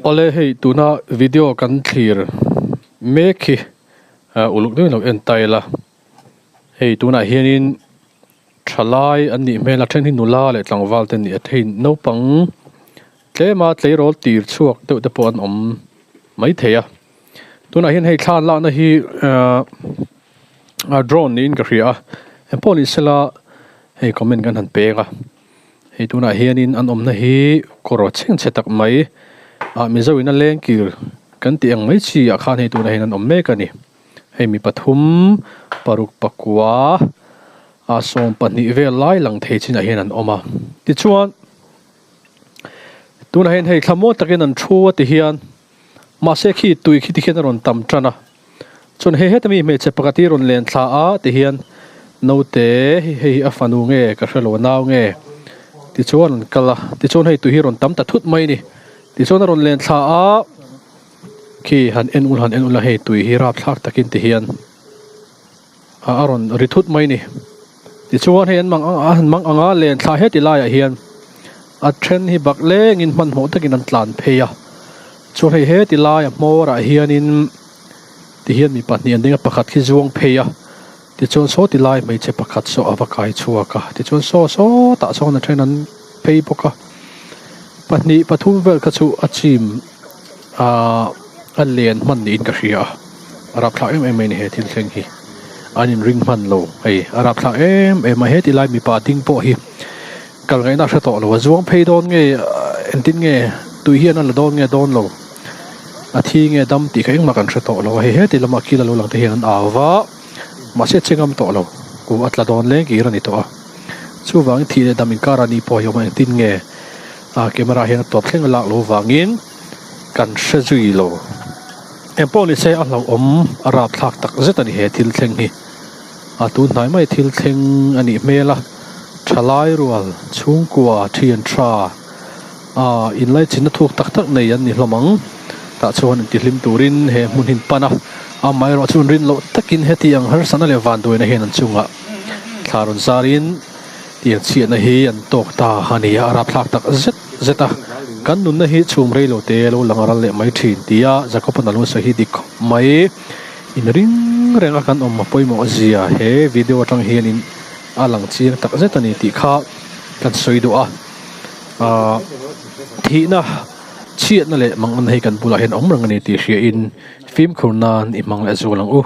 Awle hei tuna video kan thlir mek hi uluk deuhin lo en ta ila hei tunah hianin thalai an nih hmel a then hi nula leh tlangval te an ni a hei naupang tlema tleirawl tir chhuak deuh te pawh an awm maithei a tunah hian hei thla an lakna hi ahh drone niin ka hria a engpawh ni sela hei comment kan han peng a. Hei tunah hianin an awmna hi kawr chhengchhe tak mai ah mizo in a leng kir kan tih ang mai chi ah khan hei tunah hian an awm mek a ni. Hei mi pathum paruk pakua ah 12 vel lai lang thei chinah hian an awm a. Tichuan tunah hian hei thlamual takin an thu a ti hian mahse khi tui khi ti khian a rawn tam tan a. Chuan hei heta mi hmeichhe pakhat hi rawn len thla a ti hian naute hei hi a fanu nge ka hrelo a nau nge tichuan an kal a tichuan hei tui hi rawn tam ta thut mai a ni tichuan a rawn len thla a khi han en ul han en ul a hei tui hi rapthlak takin ti hian a rawn ri thut mai a ni tichuan hei an mang ang a han mang ang a len thla heti laiah hian a then hi bak lengin hmanhmawh takin an tlan phei a chuan hei heti laia hmawr ah hianin tihian mi pahnih an ding a pakhat khi zuang phei a tichuan saw ti lai hmeichhe pakhat saw a va kai chhuak a tichuan saw sawtah sawn a then an phei bawk a pahnih pathum vel kha chu a chim ahh a len hman niin ka hria a a rapthlak em em mai a ni he thil thleng hi an in ring hman lo hei a rapthlak em em a heti lai mipa ding pawh hi kal ngaihna a hre tawh lo a zuang phei dawn nge engtin nge tui hian a la dawn nge dawn lo a thi nge dam tih kha engmah kan hre tawh lo a hei heti lama kil a lo lang te hian an au va mahse a che ngam tawh lo kum a tla dawn leng kir a ni tawh a chuvangin thih leh dam inkar a nih pawh hi awm a engtin nge a camera hian a tawp thleng a lak loh vangin kan hre zui lo engpawh ni se a hlauhawm a rapthlak tak zet a ni he thil thleng hi a tun hnai mai thil thleng a nih hmel a thalai rual chhungkua thian tha ah inlaichinna thuk tak tak nei an ni hlawm ang tah chuan intihlim turin he hmun hi an pan a amaherawh chu an rin loh takin heti ang harsatna leh vanduaina hian an chungah thla rawn zarin tiang chhiatna hi an tawk ta a ni a a rapthlak tak zet zet a kan nunna hi chhum rei lo te lo lang ral leh mai thin tia Jacob-a na lo sawi hi dik khawp mai inring reng a kan awm a pawimawh zia he video atang hianin a lang chiang tak zet a ni tih kha kan sawi duh a ahh thihna chhiatna leh mangan hei kan bulah hian awm reng a ni tih hriain fimkhur nan i hmang leh zual ang u.